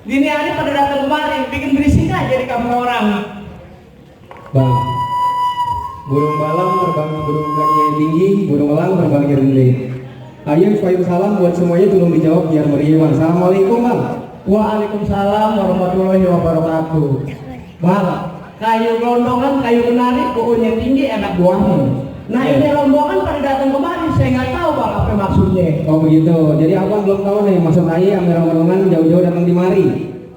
Dini hari pada datang kemari, bikin berisik aja di kamar orang. Bang, burung malam terbang burung kakinya tinggi, burung elang terbangnya rendah. Ayo salam buat semuanya, tolong dijawab biar meriah bang. Assalamualaikum bang. Waalaikumsalam warahmatullahi wabarakatuh. Bang, kayu gelondongan, kayu kenari, pokoknya tinggi, enak buahnya. Nah ini rombongan pada datang kemari, saya nggak tahu bang apa maksudnya. Oh begitu, jadi abang belum tahu nih maksud ayah ambil rombongan jauh-jauh datang di mari.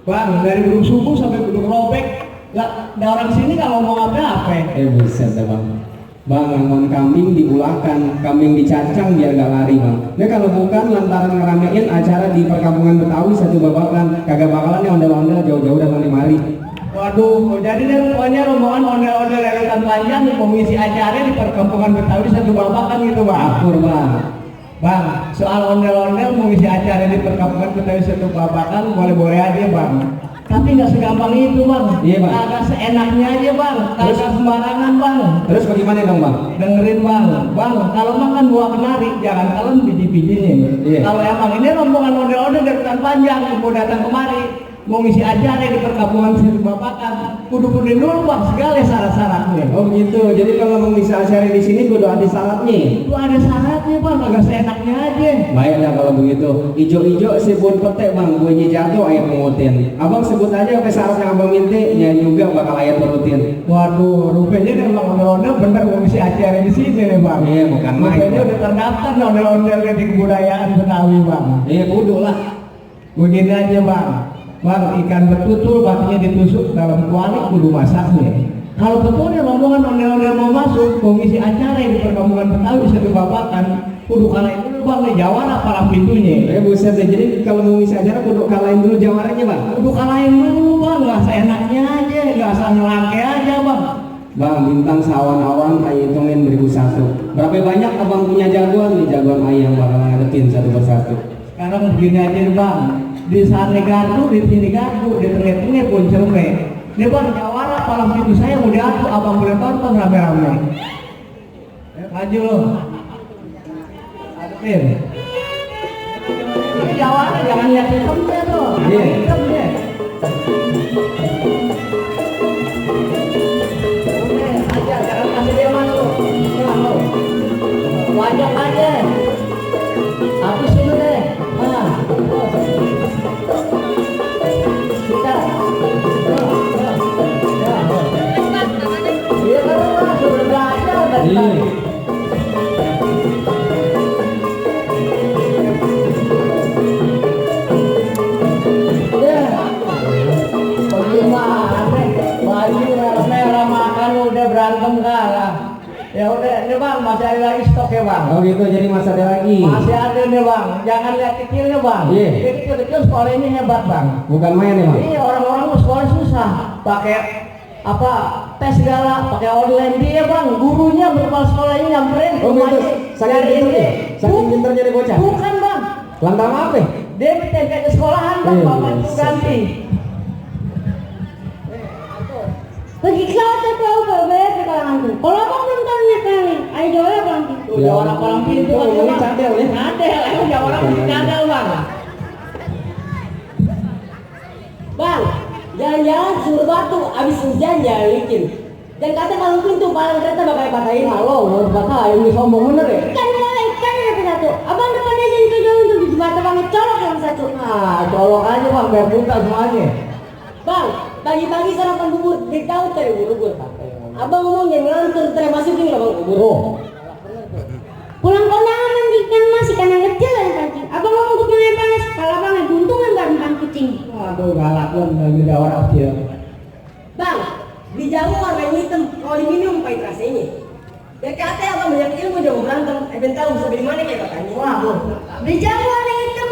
Bang, dari Gunung Subuh sampai Gunung Robek, nggak ada orang sini kalau ngomong apa-apa. Buset dah bang. Bang, ngangon kambing diulahkan, kambing dicacang biar gak lari bang. Nah kalau bukan lantaran ngeramein acara di perkampungan Betawi satu babakan, kagak bakalan nih ondel-ondel jauh-jauh datang di mari. Waduh, jadi deh pokoknya rombongan ondel-ondel leletan panjang mengisi acara di perkampungan Betawi satu babakan gitu bang. Akur bang. Bang, soal ondel-ondel mengisi acara di perkampungan Betawi satu babakan boleh-boleh aja bang. Tapi nggak segampang itu bang. Iya bang. Agak seenaknya aja bang, agak sembarangan bang. Terus bagaimana dong bang? Dengerin bang, kalau makan buah kenari jangan kalian biji-bijinya. Iya. Kalau emang ini rombongan ondel-ondel dari panjang mau datang kemari, mau ngisi acara di perkampungan Satu Babakan, kudu dulu bang segala syarat-syaratnya. Oh gitu. Jadi kalau mau ngisi acara di sini kudu ada syaratnya. Itu ada syaratnya bang, agak seenaknya aja. Baiklah kalau begitu. Ijo-ijo sebut petek bang, bunyi jatuh ayat mengutin. Abang sebut aja apa syarat yang abang minta, ya juga bakal ayat turutin. Waduh, rupanya emang ondel-ondel bener mau ngisi acara di sini nih bang. Iya bukan main. Rupanya udah terdaftar ondel-ondel di kebudayaan Betawi bang. Iya kudu lah. Begini aja bang. Bang, ikan betutul batunya ditusuk dalam kuali kudu masaknya. Kalau betulnya rombongan ondel-ondel mau masuk, mau ngisi acara di perkampungan Betawi Satu Babakan, kudu kalahin dulu bang, nih jawara palang pintunya. Buset deh, jadi kalau mau ngisi acara kudu kalahin dulu jawarannya bang. Kudu kalahin dulu bang, nggak seenaknya aja, nggak asal ngelangke aja bang. Bang, bintang sawan-awan kayak hitungin 1001. Berapa banyak abang punya jagoan nih, jagoan ayam bakal ngadepin satu persatu. Sekarang begini aja bang, di sana gardu, di sini gardu, di tengah-tengah pun cerme. Ini bang jawara palang pintu saya mau diatur, abang boleh tonton rame-rame. Maju loh. Adepin. Ini jawara jangan lihat hitamnya tuh. Iya. Hitamnya. enggak lah. Ya udah, nih bang, masih ada lagi stok ya bang. Oh gitu, jadi masih ada lagi. Masih ada nih bang, jangan lihat kecilnya bang. Iya. Kecil-kecil sekolah ini hebat bang. Bukan main ya bang? Iya, orang-orang mau sekolah susah, pakai apa tes segala, pakai online dia bang. Gurunya kepala sekolahnya nyamperin. Oh gitu, saking pinternya, saking pinternya deh bocah. Bukan bang, Lantaran apa? dia bertengkar ke sekolahan bang, bapak itu ganti. Bagi kau tahu bayar ke kalangan tuh. Kalau abang belum tahu nih kali, ayo jawab bang. Udah orang-orang pintu kan ini bang. cadel ya? Cadel, udah orang cadel bang. Bang, jalan-jalan suruh batu, abis hujan jangan licin. Dan kata kalau pintu paling kereta bakal patahin. Halo, baru patahin, ini sombong bener ya? Kan ada satu. Abang depan aja itu jauh untuk di mata bang colok yang satu. Nah, colok aja bang, biar buka semuanya. Bang, pagi-pagi sarapan bubur, beritahu tadi bubur. Abang ngomong jangan ngelantur, tadi masukin lah bang bubur. Oh, Pulang kondangan nanti kan masih kanan kecil dan pancing. Abang mau untuk main panas, kalau abang yang buntungan bareng kucing. aduh galak kan, lagi ada orang kecil. Bang, di jamu warna hitam, kalau diminum pahit rasanya. Ya katanya abang banyak ilmu jangan berantem, tahu bisa dari mana kayak katanya. Wah, Berjamu warna hitam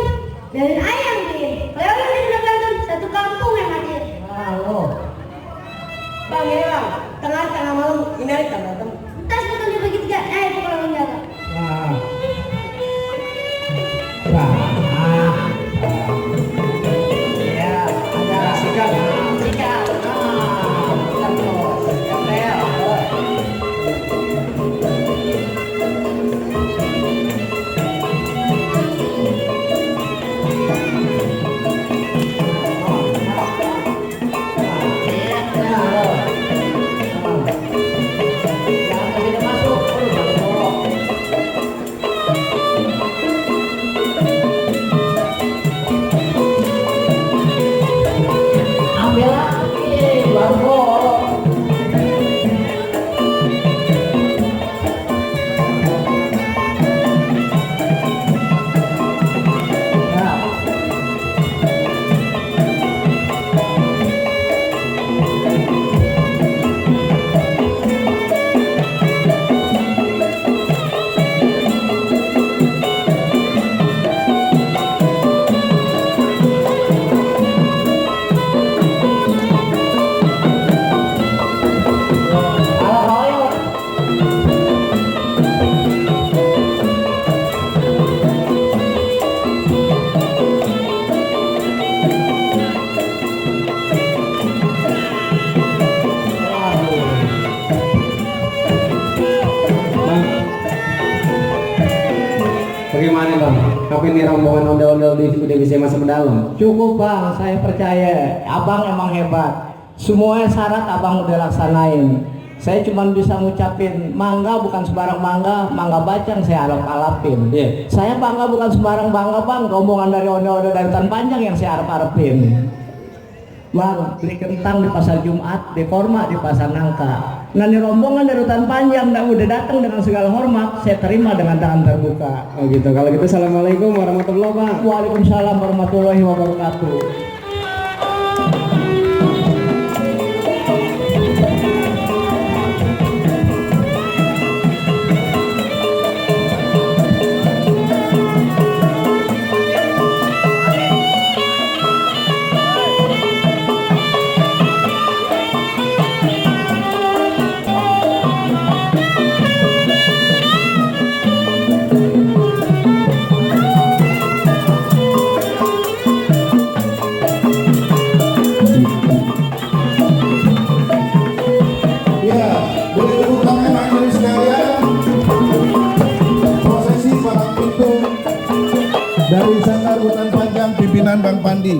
dan ayam dia. Kalau ini sudah berantem satu kampung yang hadir. halo. Bang, ini bang, tengah malam ini hari tak berantem. Tas betul dibagi tiga, itu kalau menjaga. Nah. Nah. Ya, ada sikat. Sikat. Ambil lagi, baru. Bagaimana bang? Apa ini rombongan ondel-ondel di udah bisa masuk ke dalam? Cukup bang, saya percaya abang emang hebat. Semuanya syarat abang udah laksanain. Saya cuma bisa ngucapin mangga bukan sembarang mangga, mangga bacang saya alap-alapin. Iya. Saya bangga bukan sembarang bangga bang, rombongan dari ondel-ondel dari Hutan Panjang yang saya arep-arepin. Bang, beli kentang di pasar Jumat, di korma di pasar Nangka. Nah ini rombongan dari Hutan Panjang udah datang dengan segala hormat, saya terima dengan tangan terbuka. Oh gitu. Kalau gitu assalamualaikum warahmatullahi wabarakatuh. Waalaikumsalam warahmatullahi wabarakatuh. Ya, boleh tepuk tangan hadirin sekalian. Prosesi palang pintu dari Sanggar Hutan Panjang pimpinan Bang Pandi.